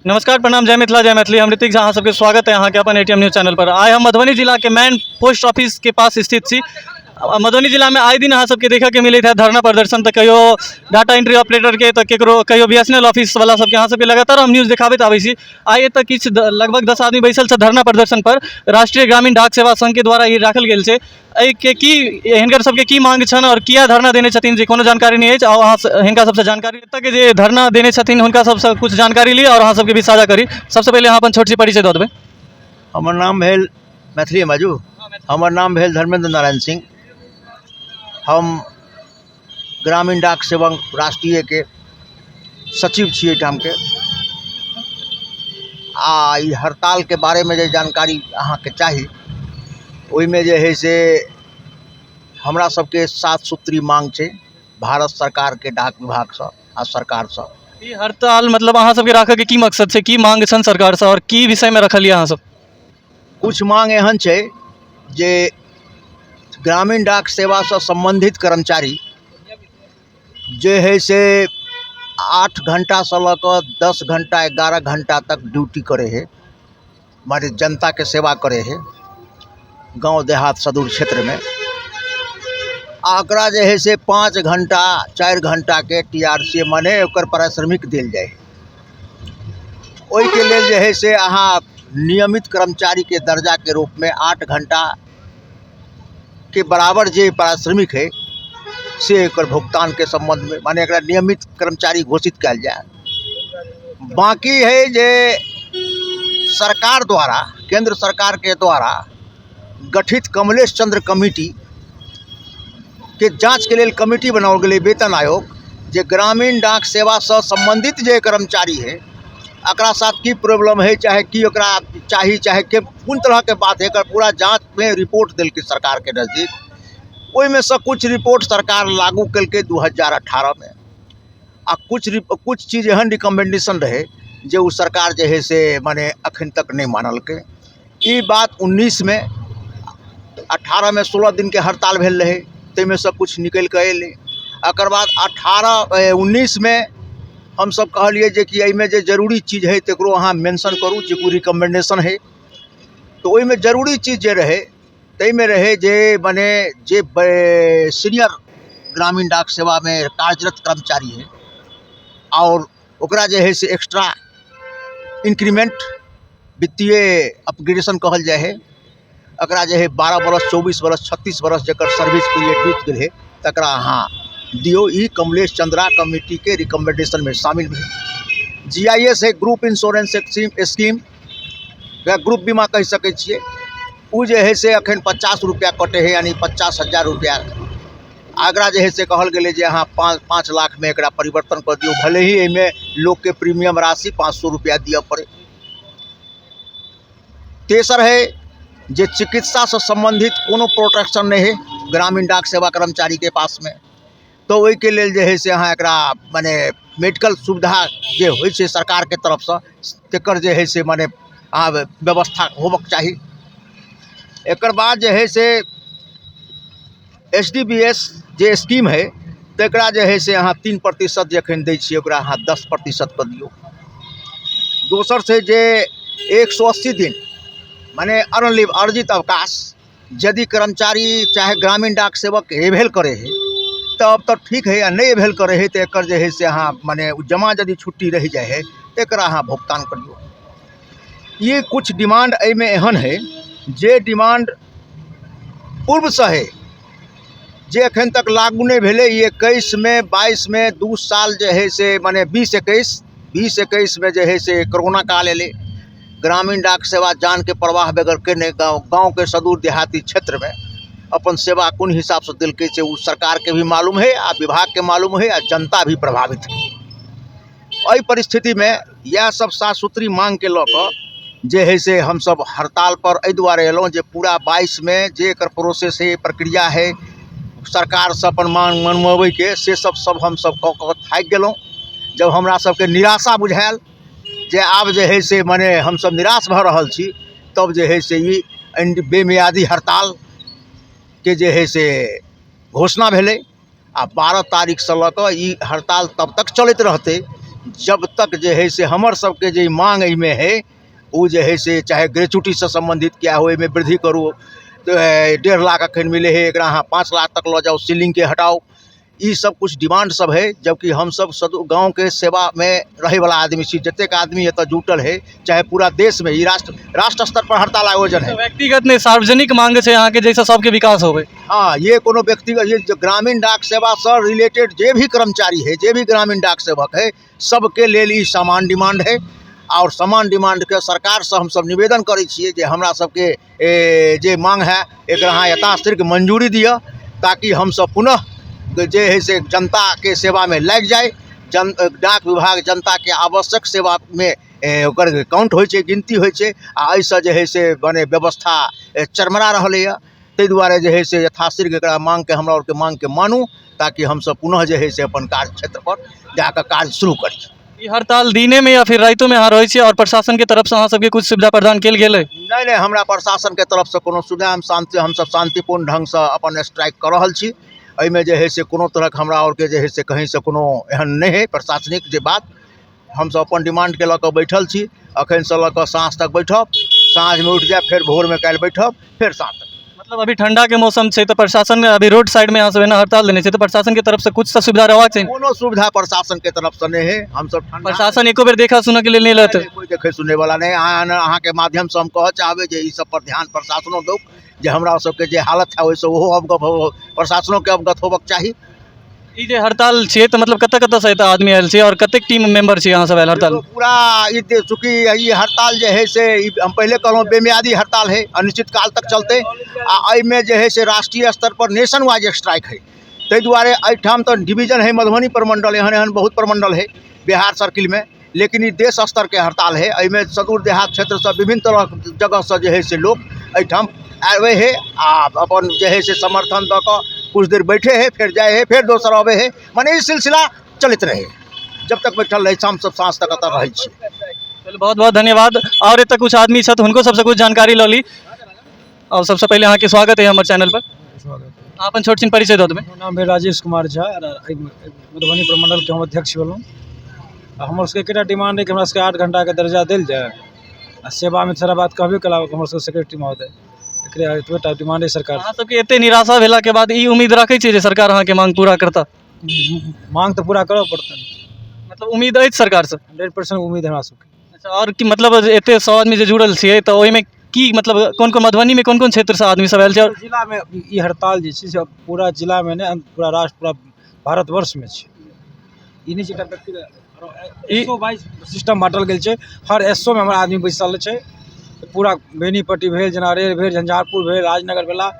नमस्कार, प्रणाम, जय मिथिला, जय मैथिली। हम ऋतिक झा, अहाँ सबके स्वागत है अहाँके अपन एटीएम न्यूज चैनल पर। आइ हम मधुबनी जिलाके मैन पोस्ट ऑफिस के पास स्थित छी। मधुबनी जिलामे आइ दिन अहाँ सबके देखऽके मिलैत है धरना प्रदर्शन, तऽ कहियो डाटा एंट्री ऑपरेटरके, तऽ केकरो कहियो बीएसएनएल ऑफिस वाला सबके। अहाँ सबके लगातार हम न्यूज देखाबैत आबै छी। आइ एतऽ किछु लगभग 10 आदमी बैसल छै धरना प्रदर्शन पर। राष्ट्रीय ग्रामीण डाक सेवा संघके द्वारा ई राखल गेल छै। एहिके की हिनकर सबके की मांग छनि आओर किया धरना देने छथिन, जे कोनो जानकारी नहि अछि। आउ, अहाँ हिनका सबसँ जानकारी, एतऽके जे धरना देने छथिन हुनका सबसँ कुछ जानकारी ली आओर अहाँ सबके भी साझा करी। सबसँ पहिले अहाँ अपन छोट सी परिचय दऽ देबै। हमर नाम भेल, मैथिलीमे बाजू, हमर नाम भेल धर्मेन्द्र नारायण सिंह। हम ग्रामीण डाक सेवक राष्ट्रीयके सचिव छी एहिठामके। आ ई हड़तालके बारेमे जे जानकारी अहाँके चाही, ओहिमे जे हइ से हमरा सबके 7 सूत्री मांग छै भारत सरकारके डाक विभागसँ आ सरकारसँ। ई हड़ताल मतलब अहाँ सबके राखऽके की मकसद छै, की मांग छनि सरकारसँ आओर की विषयमे रखलियै अहाँ सब? कुछ मांग एहन छै जे ग्रामीण डाक सेवासँ सम्बन्धित कर्मचारी जे हइ से 8 घण्टासँ लऽ कऽ 10 घण्टा, 11 घण्टा तक ड्यूटी करै हइ, माने जनताके सेवा करै हइ गाँव देहात सदूर क्षेत्रमे, आ ओकरा जे हइ से 5 घण्टा, 4 घण्टाके टी आर सी, माने ओकर पारिश्रमिक देल जाइ हइ। ओहिके लेल जे हइ से अहाँ नियमित कर्मचारीके दर्जाके रूपमे 8 घण्टाके बराबर जे पारिश्रमिक हइ से एकर भुगतानके सम्बन्धमे, माने एकरा नियमित कर्मचारी घोषित कयल जाय। बाँकी है जे सरकार द्वारा, केंद्र सरकारके द्वारा गठित कमलेश चंद्र कमिटी के जाँचके लेल कमिटी बनाओल गेलै वेतन आयोग, जे ग्रामीण डाक सेवासँ सम्बन्धित जे कर्मचारी है एकरा साथ की प्रॉब्लम है, चाहे की ओकरा चाही, चाहे के कोन तरहके बात है, एकर पूरा जाँचमे रिपोर्ट देलकै सरकारके नजदीक। ओहिमे सँ कुछ रिपोर्ट सरकार लागू केलकै 2018मे, आ कुछ चीज एहन रिकमेंडेशन रहै जे ओ सरकार जे है से माने अखन तक नहि मानलकै। ई बात 19मे, 18मे 16 दिनके हड़ताल भेल रहै, ताहिमे सँ कुछ निकलि कऽ अयलै। एकर बाद 19मे हमसब कहलियै जे कि एहिमे जे जरूरी चीज है तकरो अहाँ मेंशन करू, जे कोइ रिकमेंडेशन है। तऽ ओहिमे जरूरी चीज जे रहै ताहिमे रहै जे मने जे सीनियर ग्रामीण डाक सेवामे कार्यरत कर्मचारी है आओर ओकरा जे है से एक्स्ट्रा इंक्रीमेंट, वित्तीय अपग्रेडेशन कहल जाइ है, एकरा जे है 12 बरस, 24 बरस, 36 बरस जकर सर्विस पीरियड बीत गेल है तकरा अहाँ दियौ। ई कमलेश चंद्रा कमिटीके रिकमेंडेशनमे शामिल भेल। GIS है ग्रुप इंश्योरेंस स्कीम या ग्रुप बीमा कहि सकै छियै, ओ जे है से अखन 50 रुपैआ कटै है, यानी 50,000 रुपैआ। आ एकरा जे है से कहल गेलै जे अहाँ 5 लाखमे एकरा परिवर्तन कऽ दियौ, भले ही एहिमे लोकके प्रीमियम राशि 500 रुपैआ दिअ पड़ै। तेसर है जे चिकित्सासँ सम्बन्धित कोनो प्रोटेक्शन नहि है ग्रामीण डाक सेवा कर्मचारीके पासमे, तऽ ओहिके लेल जे है से अहाँ एकरा मने मेडिकल सुविधा जे होइ छै सरकारके तरफसँ तकर जे है से मने अहाँ व्यवस्था होबक चाही। एकर बाद जे है से SDBS जे स्कीम है तकरा जे है से अहाँ 3% जे एखन दै छियै ओकरा अहाँ 10% कऽ दियौ। दोसर छै जे 180 दिन मने अर्न लीव, अर्जित अवकाश यदि कर्मचारी चाहे ग्रामीण डाक सेवक एभेल करै है तब तऽ ठीक है, आ नहि एभेल करै है तऽ एकर जे है से अहाँ मने जमा यदि छुट्टी रहि जाइ है तऽ एकरा अहाँ भुगतान करियौ। ई कुछ डिमांड एहिमे एहन है जे डिमांड पूर्वसँ है जे एखन तक लागू नहि भेलै। ई 21मे, 22मे, 2 साल जे है से मने 2021मे जे है से कोरोना काल एलै, ग्रामीण डाक सेवा जानके परवाह बगैर केने गाँवके सदूर देहाती क्षेत्रमे अपन सेवा कोन हिसाबसँ देलकै से ओ सरकारके भी मालूम है आ विभागके मालूम है आ जनता भी प्रभावित है। एहि परिस्थितिमे इएह सब 7 सूत्री मांगके लऽ कऽ जे है से हमसब हड़ताल पर एहि दुआरे एलहुँ जे पूरा 22मे जे एकर प्रोसेस है, प्रक्रिया है सरकारसँ अपन मांग मनबैके, से सब हमसब कऽ कऽ थाकि गेलहुँ। जब हमरा सबके निराशा बुझायल जे आब जे है से मने हमसब निराश भऽ रहल छी, तब जे है से ई बेमियादी हड़तालके जे है से घोषणा भेलै। आ 12 तारीखसँ लऽ कऽ ई हड़ताल तब तक चलैत रहतै जब तक जे है से हमर सबके जे मांग एहिमे है ओ जे है से चाहे ग्रेच्युटीसँ सम्बन्धित किया हो, ओहिमे वृद्धि करू, तऽ 1.5 लाख एखन मिलै है, एकरा अहाँ 5 लाख तक लऽ जाउ, सीलिंगके हटाउ, ई सब कुछ डिमांड सब है। जबकि हमसब गाँवके सेवामे रहैवला आदमी छी, जतेक आदमी एतऽ जुटल है, चाहे पूरा देशमे ई राष्ट्र स्तर पर हड़ताल आयोजन है। व्यक्तिगत नहि, सार्वजनिक मांग छै अहाँके, जाहिसँ सबके विकास होबै। हाँ, ये कोनो व्यक्तिगत, ये जो ग्रामीण डाक सेवासँ रिलेटेड जे भी कर्मचारी है, जे भी ग्रामीण डाक सेवक है, सबके लेल ई समान डिमांड है। आओर समान डिमांडके सरकारसँ हमसब निवेदन करै छियै जे हमरा सबके जे मांग है एकरा अहाँ यथाशीघ्र मंजूरी दिअ, ताकि हमसब पुनः जे है से जनताके सेवामे लागि जाइ। डाक विभाग जनताके आवश्यक सेवामे ओकर काउंट होइ छै, गिनती होइ छै, आ एहिसँ जे है से मने व्यवस्था चरमरा रहलैए। ताहि दुआरे जे है से यथाशीघ्र एकरा मांगके, हमरा आरके मांगके मानू, ताकि हमसब पुनः जे है से अपन कार्य क्षेत्र पर जाकऽ कार्य शुरू करी। ई हड़ताल दिने में या फिर राइतो में अहाँ रहै छियै और प्रशासन के तरफ से अहाँ सबके कुछ सुविधा प्रदान कयल गेल अइ? नहि नहि, हमरा प्रशासनके तरफसँ कोनो सुविधा, हमसब शान्तिपूर्ण ढङ्गसँ अपन स्ट्राइक कऽ रहल छी। एहिमे जे है से कोनो तरहक हमरा आरके जे है से कहींसँ कोनो एहन नहि है प्रशासनिक जे बात। हमसब अपन डिमांडके लऽ कऽ बैठल छी, अखनसँ लऽ कऽ साँझ तक बैठब, साँझमे उठि जायब, फेर भोरमे काल्हि बैठब, फेर साँझ तक। मतलब अभी ठंडा के मौसम छै तऽ प्रशासन अभी रोड साइड में अहाँ सब एना हड़ताल देने छै, तऽ प्रशासन के तरफ से कुछ तऽ सुविधा रहबाक चाही? कोनो सुविधा प्रशासनके तरफसँ नहि है। हमसब ठंडा प्रशासन एको बेर देखा सुनऽ के लेल नहि रहतै? कोइ देखै सुनैवला नहि। अहाँके माध्यमसँ हम कहऽ चाहबै जे ई सब पर ध्यान प्रशासनो दौ, जे हमरा सबके जे हालत है ओहिसँ ओहो अवगत हो, प्रशासनोके अवगत होबक चाही। ई जे हड़ताल छियै तऽ मतलब कतऽ कतऽ से एतऽ आदमी आयल छै और कतेक टीम मेंबर छियै अहाँ सब आयल हड़ताल? पूरा ई चूँकि ई हड़ताल जे है से हम पहिले कहलहुँ बेमियादी हड़ताल है, अनिश्चित काल तक चलतै। आ एहिमे जे है से राष्ट्रीय स्तर पर नेशन वाइज स्ट्राइक है, ताहि दुआरे एहिठाम तऽ डिवीजन है मधुबनी प्रमंडल, एहन एहन बहुत प्रमंडल है बिहार सर्किलमे, लेकिन ई देश स्तरके हड़ताल है। एहिमे सुदूर देहात क्षेत्रसँ विभिन्न तरह जगहसँ जे है से लोक एहिठाम आबै है आ अपन जे है से समर्थन दऽ कऽ कुछ देर बैठे है, फेर जाइ है, फेर दोसर अबै है, मने ई सिलसिला चलैत रहै जब तक बैठल रहै। हमसब साँझ तक एतऽ रहै छी। चलू, बहुत बहुत धन्यवाद। और एतऽ कुछ आदमी छथि, हुनको सबसँ कुछ जानकारी लऽ ली। और सबसँ पहिले अहाँके स्वागत है हमर चैनल पर। स्वागत। अहाँ अपन छोट छिन परिचय दऽ देबै। हमर नाम भेल राजेश कुमार झा, मधुबनी प्रमंडलके हम अध्यक्ष भेलहुँ। आ हमर सबके एकेटा डिमांड अइ कि हमरा सबके 8 घंटाके दर्जा देल जाय, आ सेवामे सारा बात कहबे कला हमर सबके सेक्रेटरी महोदय, एकरे एतबे टा डिमांड अइ सरकार। अहाँ सबके एते निराशा भेलाके बाद ई उम्मीद रखै छियै जे सरकार अहाँके मांग पूरा करता? मांग तऽ पूरा करऽ पड़तनि। मतलब उम्मीद अछि सरकारसँ? 100% उम्मीद हमरा सबके। अच्छा, और की मतलब एते 100 आदमी जे जुड़ल छियै तऽ ओहिमे की मतलब कोन कोन मधुबनीमे कोन कोन क्षेत्रसँ आदमी सब आयल छै? और जिलामे ई हड़ताल जे छै से पूरा जिलामे नहि, पूरा राष्ट्र, पूरा भारतवर्षमे छै। ई नहि छै एकटा व्यक्तिगत, एसओ वाइज सिस्टम बाँटल गेल छै, हर एसओमे हमर आदमी बैसल छै। पूरा बेनीपट्टी भेल, जेना अरेर भेल, झंझारपुर भेल, राजनगर भेला,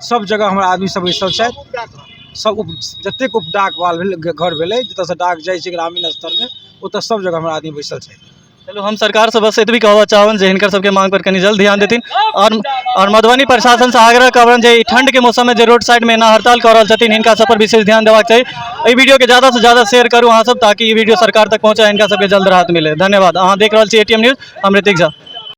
सब जगह हमर आदमी सब बैसल छथि। सब जतेक उपडाक वाल भेल घर भेलै, जतऽसँ डाक जाइ छै ग्रामीण स्तरमे, ओतऽ सब जगह हमर आदमी बैसल छथि। चलू, हम सरकारसँ बस एतबी कहबऽ चाहबनि जे हिनकर सबके मांग पर कनि जल्द ध्यान देथिन और मधुबनी प्रशासनसँ आग्रह करबनि जे ई ठंडके मौसममे जे रोड साइडमे एना हड़ताल कऽ रहल छथिन, हिनका सब पर विशेष ध्यान देबाक चाही। एहि वीडियोके ज़्यादासँ ज़्यादा शेयर करू अहाँ सब, ताकि ई वीडियो सरकार तक पहुँचे, हिनका सबके जल्द राहत मिले। धन्यवाद। अहाँ देख रहल छी एटीएम न्यूज़, हम ऋतिक झा।